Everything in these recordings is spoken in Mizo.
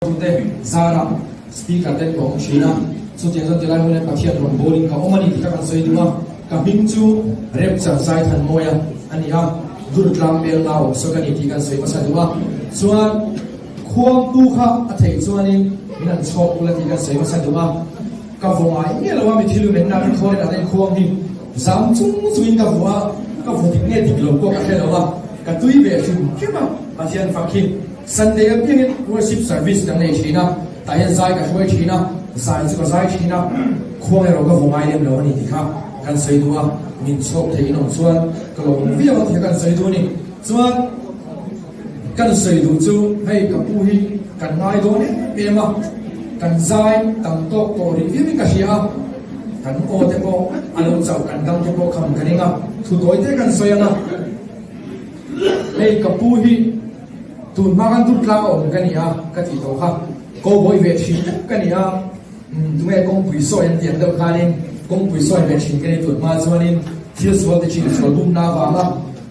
Tute zarah speaker te ka awm thin a, chutiang chuan tilai hun hian Pathian rawn bawlin ka awm a ni tih kha kan sawi duh a, ka hming chu Remchang Zaithanmawia a ni a, Durtlang Bel nau awm sawk a ni tih kan sawi hmasa duh a, chuan khuangtu kha a theih chuanin min han chhawk ula tih kan sawi hmasa duh a, ka vaw ngai nge lo a, mi thil menna ka khawl in a daih khuang hi zam chung chungin ka vua a, ka vaw dik nge dik lo pawh ka hre lo a, ka tui ve hrim hrim a, Pathian fak hi. Sunday apiangin worship service kan nei thin a, tah hian zai ka hruai thin a, zai chu ka zai thin a, khuang erawh ka vaw ngai lem lo a ni tih kha kan sawi duh a, min chhawk thei in awm chuan ka lo awm viau a tih kha kan sawi duh a ni. Chuan kan sawi duh chu hei ka pu hi kan ngai dawn em em a, kan zai tam tawk tawh rih viau in ka hria a, kan aw te pawh a lo chauh kan dang te pawh kham ka ring a, thu tawi te kan sawi ang a, hei ka pu hi Tun hma khan Durtlang a awm ka ni a, ka tih tawh kha. Cowboy ve thin deuh ka ni a, umm tunge kawngpui sawi an tiang deuh khanin kawngpui sawi ve thin ka ni tun hma chuanin thil sual ti thin sual bumna avanga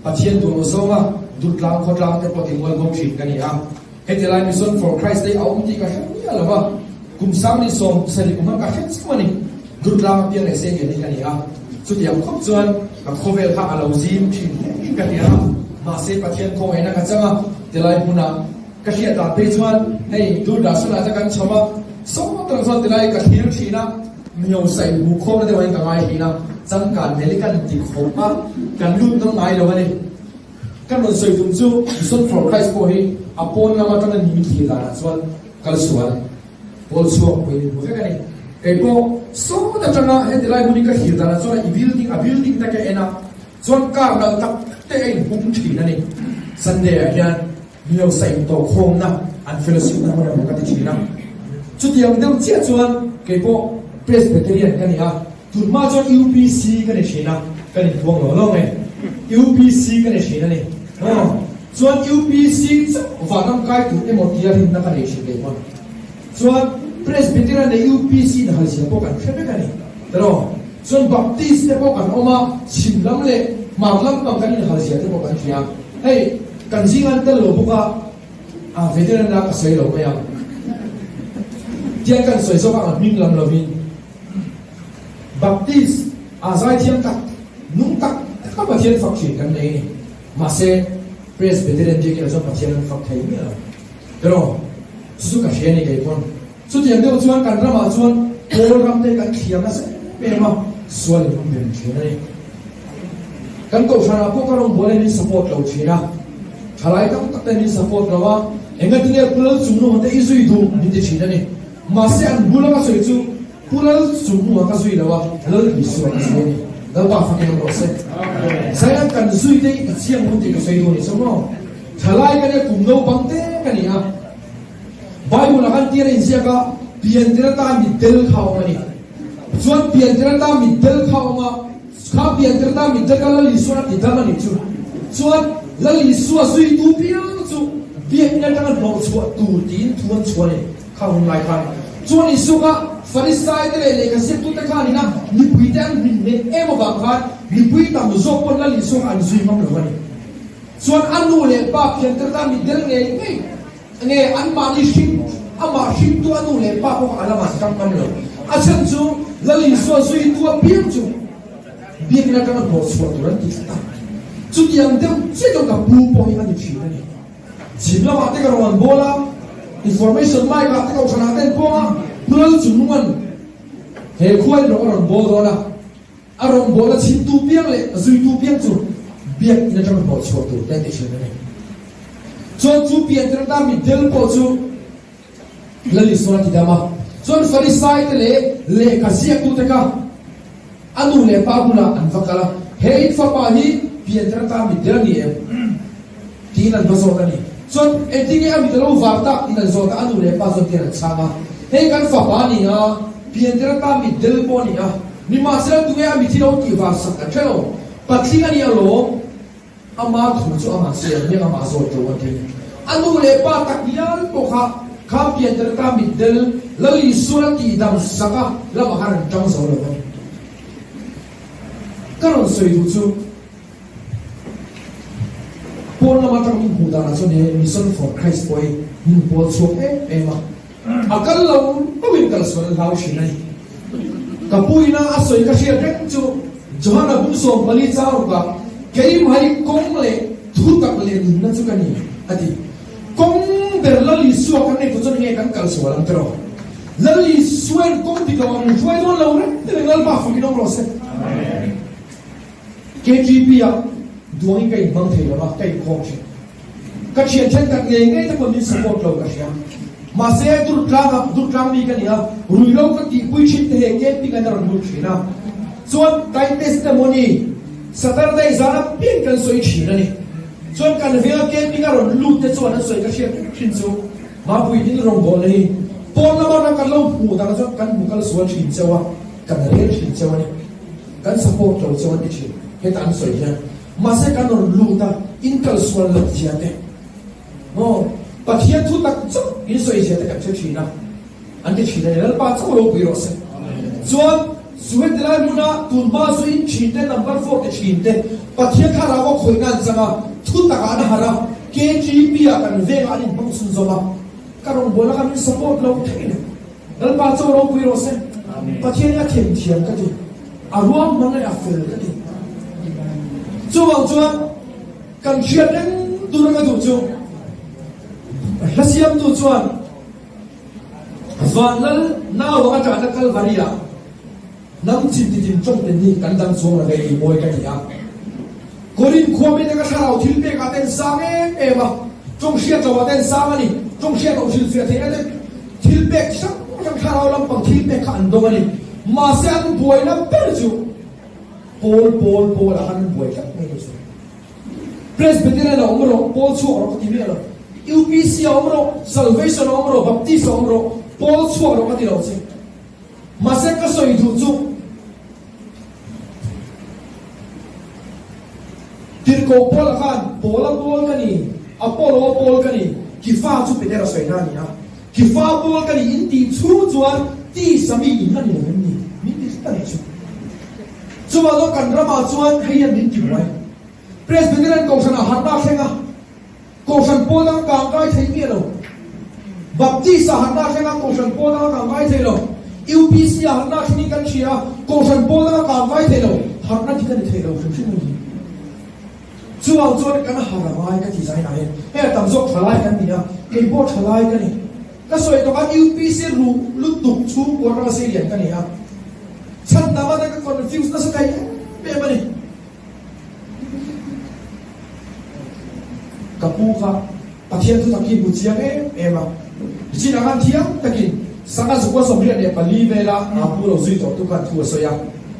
Pathian duh lo zawnga Durtlang khawtlang te pawh ti mual bo thin ka ni a. Heti lai Mission for Christ te a awm tih ka hre miah lo va, kum sang ni 70 kum khan ka hre chiang a ni. Durtlang a piang leh sei lian hi ka ni a, chutiang khawp chuan ka khawvel kha a lo zim thin hle in ka hria a, mahse Pathian khawngaihna ka chang a, tilai hmunah ka hriat dan phei chuan hei Doordarshan ah te kan chho a, saw tak chuan tilai ka thlir thin a, mio saih bu khawmna deuh in ka ngai thin a, changkan hmel hi kan ti khawp a, kan lut ngam ngai lo a ni. Kan rawn sawi tum chu Mission for Christ pawh hi a pawn lam atanga ni mi thlir danah chuan kal sual. Pawl chhuak pawhin min hmu vek a ni. Kei pawh sawt atanga heti lai hmun hi ka thlir danah chuan a i building a building te ka en a, chuan car nalh tak te a inhung thin a ni. Sunday ah hian Miosa intawh khawmna an fellowship na hmun emaw ka ti thin a. Chutiang deuh chiah chuan kei pawh Presbyterian ka ni a, tunhma chuan UPC ka ni thin a, kan inpuang lo lo nge. UPC ka ni thin a ni. Aw. Chuan UPC chauh vanram kai tur emaw tia rinna ka nei thin kei pawn. Chuan Presbyterian leh UPC in hal zia pawh kan hre vek a ni tiraw. Chuan Baptist te pawh kan awm a, chhim lam leh hmar lam pang kan inhal zia te pawh kan hria. Hei kan zinga an tel lo bawk a, a veteran a ka sawi lo mai ang. Tiang kan sawi zawk ang a hming lam lovin. Baptist a zaithiam tak, nung tak taka Pathian fak thin kan nei a ni. Mahse, Presbyterian biakinn ah chuan Pathian an fak thei miah lo. Tiraw? Chu chu ka hria a ni kei pawn. Chutiang deuh chuan kan ramah chuan Pawl ram te kan thliar nasa em em a, sual in awm reng thin a ni. Kan kohhranah pawh ka rawn bual in min support lo thin a, thalai tam tak te min support lo a, engatinge Pu Lalchungnunga te i zui duh min ti thin a ni. Mahse an bula ka sawi chu Pu Lal Chungnunga ka zui lo a, Lal Isua ka zui a ni. Lalpa fakin awm rawh se. Zaian kan zui te i chiang hun tih ka sawi duh a ni chu maw? Thalai ka nia kum naupang te ka ni a. Bible ah khan tir a inziak a, piantir ata mitdel kha a awm a ni. Chuan piantir ata mitdel kha a awm a, kha piantir ata mitdel kha Lal Isuan a ti dam a nih chu. Chuan Lal Isua zuitu piang chu biakinn atanga hnawhchhuah tur tiin thu an chhuah a ni. Kha hun lai khan chuan Isua kha Farisai te leh lehkha ziaktute khan ina mipui te an hmin hneh em avang khan mipui tam zawk pawn Lal Isua kha an zui ngam lo a ni. Chuan a nu leh pa phian te tan mi tel ngei ngei nge anmahni hring amah hringtu a nu leh pa pawh kha a lamah an tang ngam lo. A chhan chu Lal Isua zuitu apiang chu biakinn atanga hnawhchhuah tur an ti tlat a. Chutiang deuh chiah chuan ka pu pawh hi a ni thin a ni. Chhim lamah te ka rawn bawl a, information mic ah te kohhran ah te an pawng a, Pulal Chungnunga'n he khua in rawng a rawn bawl dawn a, a rawn bawl a chhimtu piang leh zuitu piang chu biak in atanga hnawh chhuah tur te an ti thin a ni. Chuan chu piantir atan mitdel pawh chu Lal Isua a ti dam a, chuan Farisai te leh lehkha ziaktute kha a nu leh pa bulah an va kal a, He in fapa hi piantir atan mitdel a ni em? tiin an va zawt a ni. Chuan engtin nge a mit a lo var tak tiin an zawt a, a nu leh pa chuan tian an chhang a, Hei kan fapa a ni a, piantir ata mit del pawh a ni a, nimahsela tunge a mit hi lo tih var sak kan hre lo, patling a ni alawm, ama thu chu amah sawi ang hian amah zawt lo a ti a ni. A nu leh pa tak ngial pawh kha kha piantir ata mit del Lal Isuan a tihdam sak a lamah khan an tang zo lo a ni. Ka rawn sawi duh chu. Pawn lama tang min hmuh danah chuan he Mission for Christ pawh hi min pawl chhuak em em a, a kal lo loin kal sual a hlau thin a ni. Ka pu ina a sawi ka hriat reng chu Johana bung 14 chang rukah keimah hi kawng leh thutak leh nunna chu ka ni a ti. Kawng ber Lal Isua kan nei tawh chuan enge kan kal sual ang tiraw? Lal Isuain kawng dik lo ah min hruai dawn lo reng reng Lalpa fakin awm rawh se. KTP ah duangin ka inhmang thei lo a, ka inkhawm thin. Ka thian thenkhat ngei ngei te pawh min support lo ka hria. Mahse Durtlang ah, Durtlang mi ka ni a, ruihlo ka tihpui thin te he camping an a rawn lut thin a. Chuan kai testimony Saturday zan apiang kan sawi thin a ni. Chuan kan venga camping a rawn lut te chuan an sawi ka hriat reng thin chu Mapui in rawngbawlna hi pawn lama ram kan lo hmuh dan ah chuan kan hmu kal sual thin cheu a, kan rel thin cheu a ni. Kan support lo chuan ti thin heta an sawi hian mahse kan rawn lut a in kal sual loh zia te maw Pathian thu tak chauh in sawi zia te kan hre thin a an ti thin a ni Lalpa chauh ropui rawh se chuan zu heti lai hmuna tun hma zu in thin te number 4 te thin te Pathian thlarau a khawihna an chang a thu takah an harh a KGP ah kan vengah an inhmang chhun zawm a ka rawngbawlna kha min support lo thei lo. Lalpa chaw ropui rawh se. Pathian hi a them thiam ka ti. A ruahman leh a fel ka ti. Chuvang chuan kan hriat reng tur a ka duh chu hla siamtu chuan Vanlal nau anga ṭahna Kalvari ah Hnam chin titin tawng ten hi kan dang chuang lo ve tih mawi ka ti a. Korinth khua mite ka thlarau thil pek ah ten sang em em a, tawng hriat lo ah ten sang a ni, tawng hriat loh hrilhfiah theihna te thil pek hrang hrang thlarau lampang thil pek kha an dawng a ni. Mahse an buaina ber chu pawl pawl pawl ah khan an buai tlat mai ni chu. Presbyterian a awm rawh, pawl chhuak rawh ka ti miah lo. UPC a awm rawh, Salvation a awm rawh, Baptist a awm rawh, pawl chhuak rawh ka ti lo che. Mahse ka sawi duh chu Tirhkoh Paula khan Paula pawl ka ni, Apollo-a pawl ka ni, Kifa chu Petera sawina a ni a, Kifa pawl ka ni in tih chhung chuan tisa mi in la ni lo em ni? Min ti tlat a nih chu. Chuvang chuan kan ramah chuan hei hian min ti buai. Presbyterian Kohhranah harhna a thleng a. Kohhran pawl dang kang kai thei miah lo. Baptist ah harhna thleng a, Kohhran pawl dang a kang kai thei lo. UPC ah harhna thlengin kan hria a, Kohhran pawl dang a kang kai thei lo. Harhna dik a ni thei lo hrim hrim a ni. Chuvang chuan kan harh a ngai ka ti zai nai e. Hei a tam zawk thalai kan ni a, kei pawh thalai ka ni. Ka sawi tawk a UPC ruh lutuk chhungkua atanga sei lian ka ni a. Chhan dang atan ka confuse nasa thei em em a ni. Ka pu kha Pathian thutak hi hmu chiang em em a, nichinah khan thiam takin Sangha zukua 74 vela a pu lo zui tawh tu khan thu a sawi a,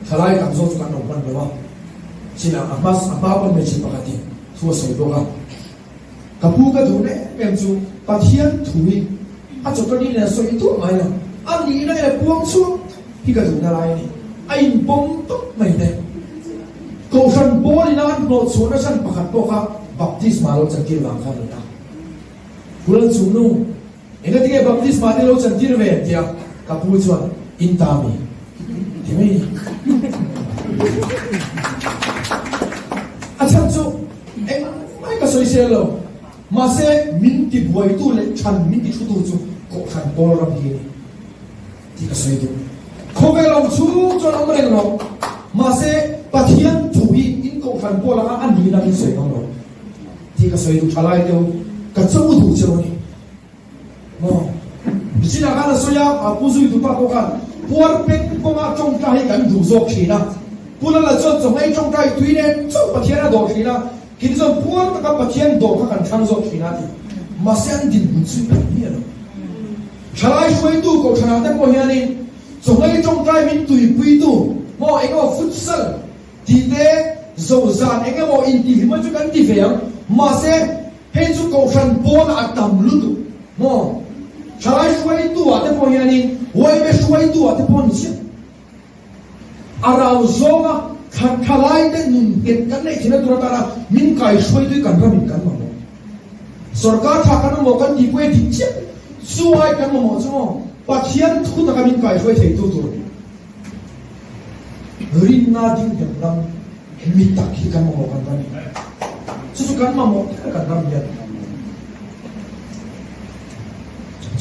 thalai tam zawk chu kan lo hman lo a, chinah a hma a hma pawn hmeichhe pakhatin thu a sawi bawk a. Ka pu ka duh em em chu Pathian thu hi a chawtawni nen a sawi duah ngai lo, a nihna nge puang chhuak hi ka duhna lai a ni. A inpawm tawp mai te. Kohhran pawl ina an hnawh chhuahna chhan pakhat pawh kha baptisma lo chantir vang kha a ni a. Hulan chung nu, Engatinge baptisma te lo chantir ve? tia ka pu chuan, In ta mi? ti mai a ni. A chhan chu engmah ka sawisel lo. Mahse, min ti buaitu leh chhan min ti thutu chu Kohhran pawl ram hi a ni tih ka sawi duh. Khawvel awm chhung chuan awm reng lo. Mahse, Pathian thu hi in Kohhran pawl anga a nihna min sawi ngam lo tih ka sawi duh. Thalai deuh ka cho duh cheu a ni. Maw? Nichinah khan a sawi a, a pu zui tupa pawh khan puar peng kawnga tawngtai hi kan duh zawk thin a. Pu Lala chuan chawhmei tawngtai tui nen chauh Pathian a dawh thin a, kini chuan puar taka Pathian dawh kha kan thlang zawk thin a ti. Mahse an dinhmun chu kan hmiah lo. Thalai hruaitu kohhranah te pawh hianin chawhmei tawngtai min tuipuitu maw engemaw futsal tih te, zozan engemaw intihhlimna chu kan ti ve ang. Mahse. Hei chu kohhran pawnah a tam lutuk maw? Thalai hruaitu ah te pawh hianin yma hruaitu ah te pawh ni chiah. A rau zawnga thalai te nun nghet kan neih theihna tur atana min kaihruaitu hi kan ramin kan mamawh. Sorkar tha kan mamawh kan tih pawh hi dik chiah. Chu ai kan mamawh chu maw Pathian thu taka min kaihruai theitu tur rinna ding nghet ram mi tak hi kan mamawh kan ram hi. Chu chu kan mamawh ber kan ram hian.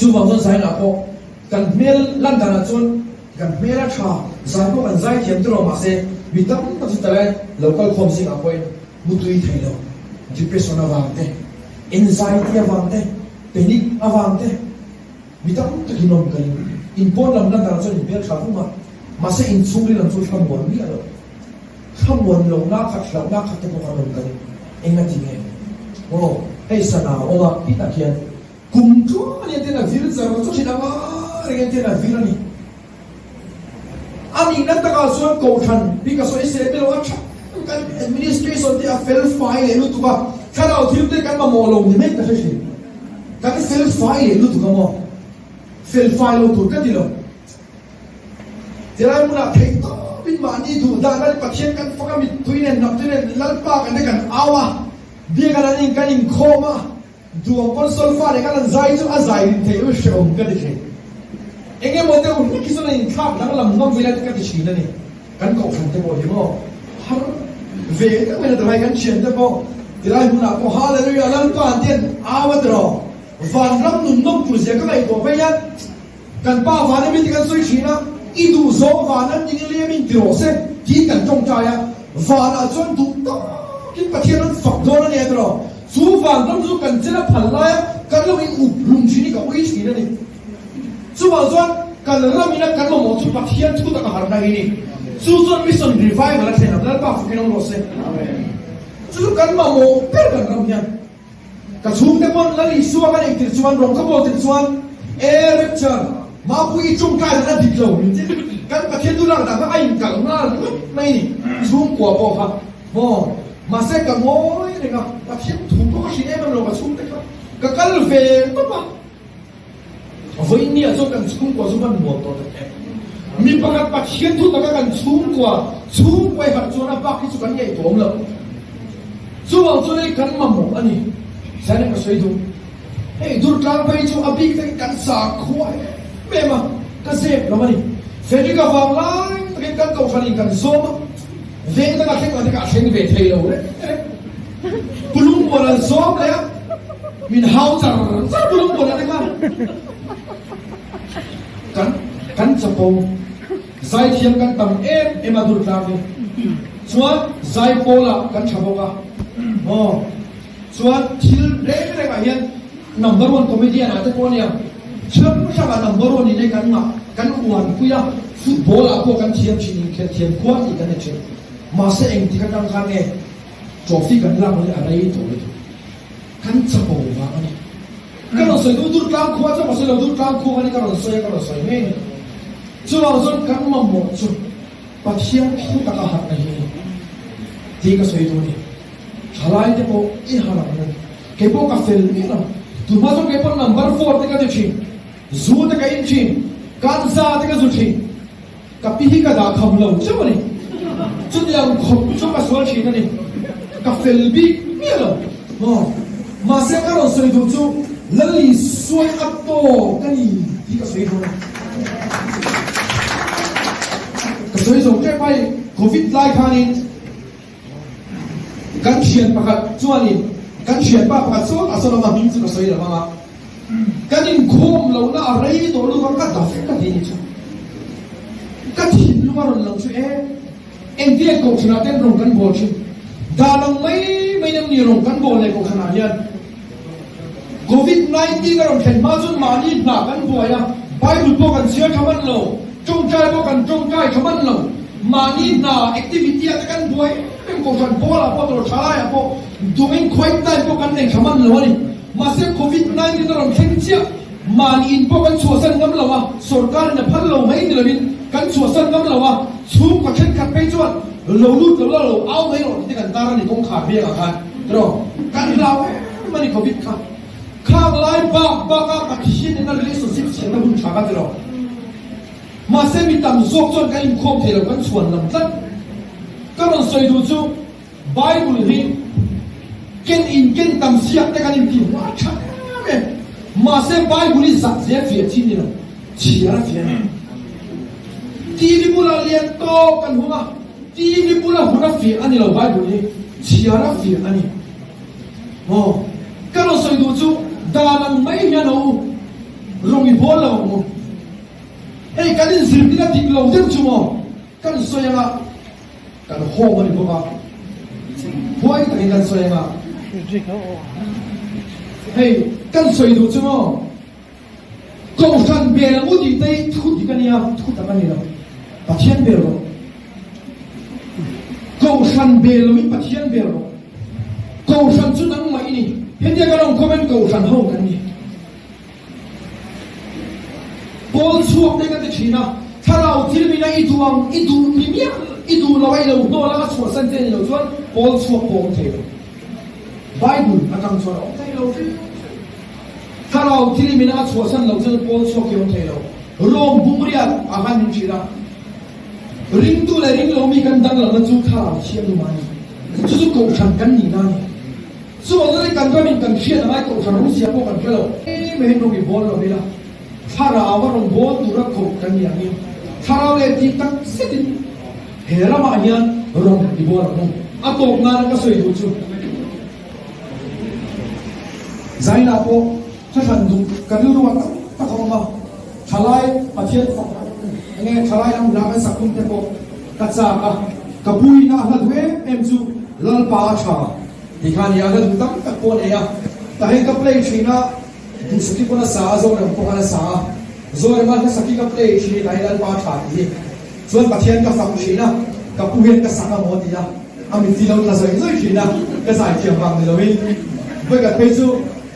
Chuvang chuan Zainah pawh kan hmel lan danah chuan Kan hmel a tha, zai pawh kan zai thiam tiraw mahse mi tam tak chu talai lo kal khawm zingah pawhin mutui thei lo, depression avang te, anxiety avang te, panic avang te mi tam takin awm ka ring. In pawn lam lan danah chuan in hmel tha vung a, mahse in chhungril lam chu thlamuan miah lo, thlamuan lohna khat hlauhna khat te pawh kan awm ka ring. Engati nge? Aw, hei sana a awm a, ti tak hian. Kum tluang a ni a tin a vir char chu thin anga reng a tin a vir a ni. A nihna takah chuan Kohhran hi ka sawi seh milo a tha kan administration te a fel fai leh lutuk a, thlarau thil te kan mamawh lo ni mai ka hre thin. Kan fel fai leh lutuk a maw? Fel fai lo tur ka ti lo. Tilai hmunah theih tawpin mahni duh dan a Pathian kan fak a, mittui nen hnaptui nen Lalpa kan te kan au a, biakan an in kan inkhawm a, Duang pawn solfa leh kan han zai chu a zai rin theih ru hrehawm ka ti thei. Eng emaw deuh hlek hi chuan a inthlak danglam ngam vela te ka ti thin a ni. Kan kohhran te pawh hi maw har ve deuh in a tilai kan thian te pawh tilai hmunah pawh Hallelujah Lalpa an ti an au a tiraw vanram nun nawm tur zia ka ngaihtuah phei hian Kan pa van ami te kan sawi thin a, i duh zawng van an ning liam in ti rawh se tiin kan tawngtai a, vanah chuan duh takin Pathian an fak dawn a nia tiraw? Chu van ram chu kan chen a phal lai a, kan lo in up hlum thin hi ka ui thin a ni. Chuvang chuan kan ram ina kan mamawh chu Pathian thu taka harhna hi ni. Chu chuan mission revival a thlen ang, Lalpa fakin awm rawh se. Chu chu kan mamawh ber kan ram hian. Ka chhungte pawn Lal Isua ka neih tir chuan rawng ka bawl tir chuan e Rapture, Mapui i tawngtai dan a dik lo min ti. Kan Pathian chu lak dan kha a inkalh nghal ringawt mai ni. Chhungkua pawh kha maw mahse ka ngawi reng a, Pathian thu pawh ka hrilh em em lo ka chhungte kha ka kal ve tawp a. Vawinia chuan kan chhungkua chu hman nuam tawh tak em. Mi pakhat Pathian thu taka kan chhungkua chhungkua i harh chuan a bak hi chu kan ngaihtuah awm lo. Chuvang chuan hei kan mamawh a ni. Zanin ka sawi duh. Hei Durtlang phei chu a bik takin kan sakhua em em a, ka zep lo a ni. Frederick-a vang lai takin kan kohhranin kan zawm a. Veng danga thleng ang te kha a thleng ve thei lo reng reng. Pu Lungmuan an zawm leh a, min hau char char Pu Lungmuan te kha. Kan kan chapo zaithiam kan tam em em a Durtlang hi. Chuan zaipawl ah kan tha bawk a. Aw chuan thil reng reng ah hian Number one comedian ah te pawh ania hrang hrang ah number one in hei kan ngah kan uan pui a football ah pawh kan thiam thin inkhelh thiam khuar tih kan ni thin mahse engtik atang khan nge trophy kan lak hi a rei tawh lutuk kan chapo vang ani ka rawn sawi duh dur tlang khua chu ka sawi lo dur tlang khua kha ni ka rawn sawi a ka rawn sawi ngei ni chuvang chuan kan mamawh chu Pathian thu taka harhna hi ani tih ka sawi duh ani thalai te pawh i harh ang u. Kei pawh ka fel miah lo. Tunhma chuan kei pawh number four te ka ti thin. Zu te ka in thin. Kanza te ka zu thin. Ka pi hi ka dah kham lo chauh a ni. Chutiang khawp chu ka sual thin a ni. Ka fel bik miah lo. Maw? Mahse ka rawn sawi duh chu Lali suai a tawk a ni tih ka sawi dawn a. Ka sawi zo tep a, Covid lai khanin Kan thian pakhat chuanin kan thianpa pakhat sawn a sawn a hming chu ka sawi lo ang a, kan inkhawm lohna a rei tawh lutuk a, ka daf ka ti ni chu. Ka thinlung a rawn lang chu e, engtiang kohhranah ten rawng kan bawl thin, dan ang mai mai nem ni rawng kan bawl leh kohhranah hian. Covid 19 a rawn thlen hma chuan mahni hna kan buai a, Bible pawh kan chhiar tha hman lo, tawngtai pawh kan tawngtai tha hman lo, mahni hna activity ah te kan buai em em, kohhran pawl ah pawh tawrh tha lai ah pawh dungin quiet time pawh kan nei tha hman lo a ni. Mahse Covid 19 a rawn thleng chiah, mahni in pawh kan chhuahsan ngam lo a, sorkar in a phal lo mai ni lovin kan chhuahsan ngam lo a, chhungkaw thenkhat phei chuan lo lut lo la lo au mai rawh tih te kan tar a ni kawngkhar biangah khan. Tiraw? Kan hlau em. em a ni Covid kha. Khang lai bak bak a Pathian nena relationship siamna hun tha ka ti lo. Mahse mi tam zawk chuan kan inkhawm thei lo kan chhuan lam tlat. Ka rawn sawi duh chu Bible hi ken in ken tam siak te kan intih hmuh a tha em em. Mahse Bible hi zak zel fiah chi ni lo, chhiar a fiah a ni. TV bulah lian tawk kan hung a, TV bula hun a fiah a ni lo Bible hi chhiar a fiah a ni. Maw? Ka rawn sawi duh chu dan ang mai hian a u rawng i bawl lo ang u. Hei kan inzirtir a dik lo deuh chu maw kan sawi anga kan hawm a ni bawk a, huai takin kan sawi anga hei kan sawi duh chu maw Kohhran bel ang u tih te hi thu dik a nia, thu tak a ni lo. Pathian bel rawh. Kohhran bel loin Pathian bel rawh. Kohhran chu nangmah i ni. Hetia kan awm khawm hian Kohhran ho kan ni. Pawl chhuak te ka ti thin a, thlarau thil mina i duh ang, i duh ni miah, i duh lo a i lo hnawl a, a chhuahsan che ni lo chuan pawl chhuak pawh a awm thei lo. Bible atang chuan a awm thei lo hrim hrim. Thlarau thil mina a chhuahsan lo chuan pawl chhuak hi a awm thei lo. Rome bumriat ah khan min hrilh a, ringtu leh ringlo mi kan danglamna chu thlarau thianglum a ni. Chu chu kohhran kan nihna a ni. Chuan kan ramin kan hriat angai kohhran rawng sia pawh kan hre lo. Em em rawng i bawl lo ila, thlarau a rawn bawl tura koh kan ni angin thlarau leh tih tak zetin he ramah hian rawng i bawl ang u. A tawp nana ka sawi duh chu Zaina pawh thahran duh ka rilru a tam tak a awm a, thalai Pathian fak enge thalai lam hla kan sak tum te pawh ka chak a, ka puina a hla duh em em chu Lalpa a tha. Tikhan i a la duh tam tak pawh a nei a, tah hian ka play thin a, Duhsaki pawn a sa a, Zorem pawh khan a sa a, Zorema hlasaki ka play thin i tah hian Lalpa tha tih hi chuan Pathian ka fak thin a, ka pu hian ka sak a maw ti a, a mitthi lo tla zawih zawih thin a, ka zaithiam vang ni loin vawikhat phei chu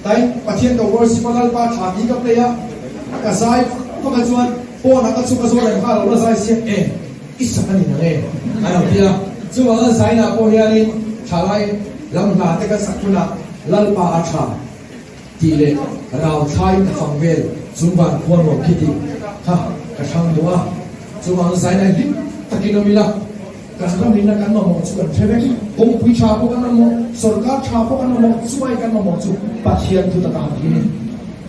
tah hian Pathian ka worship a, Lalpa tha tih hi ka play a, ka zai fak fak a chuan pawnah ka chhuk a, Zorem kha a lo la zai siam em? I sak a ni nang e, a lo ti a. Chuvangin Zainah pawh hianin thalai lam hna te kan sak hunah Lalpa a tha tih leh rau thlaiin a fang vel chung van khua nuam khi tih kha ka thlang duh a. Chuvangin Zainah hlim takin awm ila, kan ramina kan mamawh chu kan hre vek. Kawngpui tha pawh kan mamawh, sorkar tha pawh kan mamawh, chumai kan mamawh chu Pathian thu taka han hi a ni.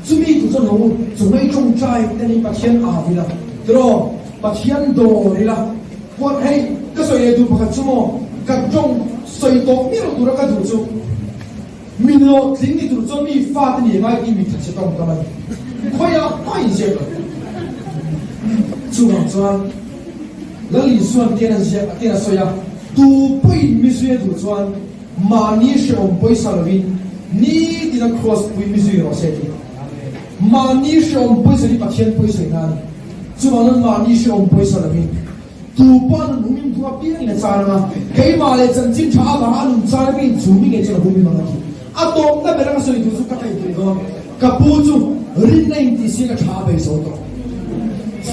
Chumi tu chuan ho chungei tawngtai te nih Pathian au ila tiraw? Pathian dawr ila huan hei ka sawi leh duh pakhat chu maw ka tawng sawi tawh miah lo tura ka duh chu mi hlawhtling ni tur chuan mi fate ni ngai tih mi thatchhe tawng tam a ni khawiah mah inziak lo chuvang chuan Lal Isuan tian a ziak tian a sawi a tu pawhin mi zui a duh chuan Mahni hrehawm pawisa lovin nitin a kraws pui mi zui rawh se tih. Mahni hrehawm pawisa hi Pathian pawisawi na a ni. Chuvangin mahni hrehawm pawisa lovin tu pawh a nun humim duh apiangin a char anga, keimah leh chanchin tha avanga a nun char apiangin chu mi ngei chuan a humim ang a ti. A tawpna ber anga sawi duh chu ka kaihtuih dawn. Ka pu chu rinna intihsiak a tha a bei zo tawh.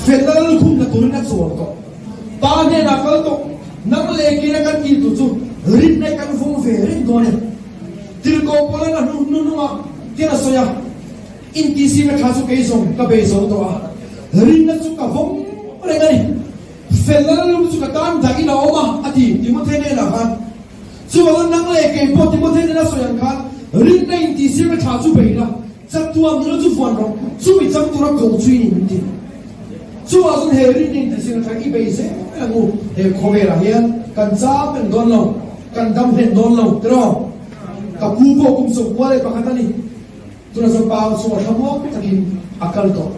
Felna lalkhumna turin a chawl tawh. Pa hnenah kal tawh, nang leh kina kan tih tur chu rinna kan vawng ve reng dawn e. Tirhkoh Paula'n a hnu hnuhnungah tian a sawi a, Intihsihna tha chu kei zawng ka bei zo tawh a, rinna chu ka vawng reng a ni. Felna lalum chu ka tan dahin a awm a, a ti Timothy hnenah khan. Chuvangin nang leh kei pawh Timothy hnena sawi ang khan rinna intihsihna tha chu bei la, Chatuan nula chu vuan rawh, chumi chang tura ko chu i ni min ti. Chuvah chuan he rin in tihsing atang i bei zel ang u, he khawvelah hian kan cham reng dawn lo, kan dam hlen dawn lo tiraw? Ka pu pawh kum 11 a ni, tunah chuan pa chu a thlamuang takin a kal tawh.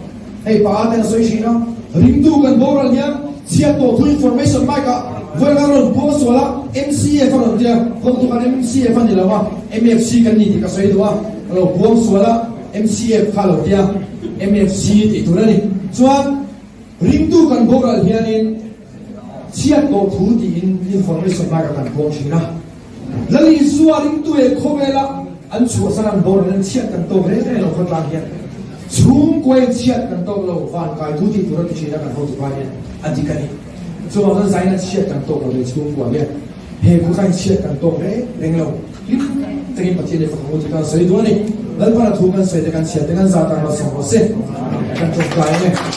Hei pa ten a sawi thin a, ringtu kan boral hian chhiat tawh thu information mic ah vawi kha rawn puang sual a, MCF a rawn tia, kawngtu khan MCF a ni lo a, MFC kan ni tih ka sawi duh a, a lo puang sual a, MCF kha a lo tia, MFC tih tur a ni. Chuan ringtu kan boral hianin chhiat tawh thu tiin information mic ah kan puang thin a. Lal Isua ringtu leh khawvela an chhuahsan an boral in chhiat kan tawk reng reng lo khawtlang hian chhungkua in chhiat kan tawk lo van kai thu tih tur a ti thin a kan hotu pa hian a dik a ni. Chuvang chuan zaina chhiat kan tawk lo ve chhungkua hian he khawtlang in chhiat kan tawk reng reng lo. Hlim takin Pathian i fak ang u tih kan sawi duh a ni. Lalpana thu kan sawi te kan chhiat te kan zah tan malsawm rawh se. Kan tawngtai ang e.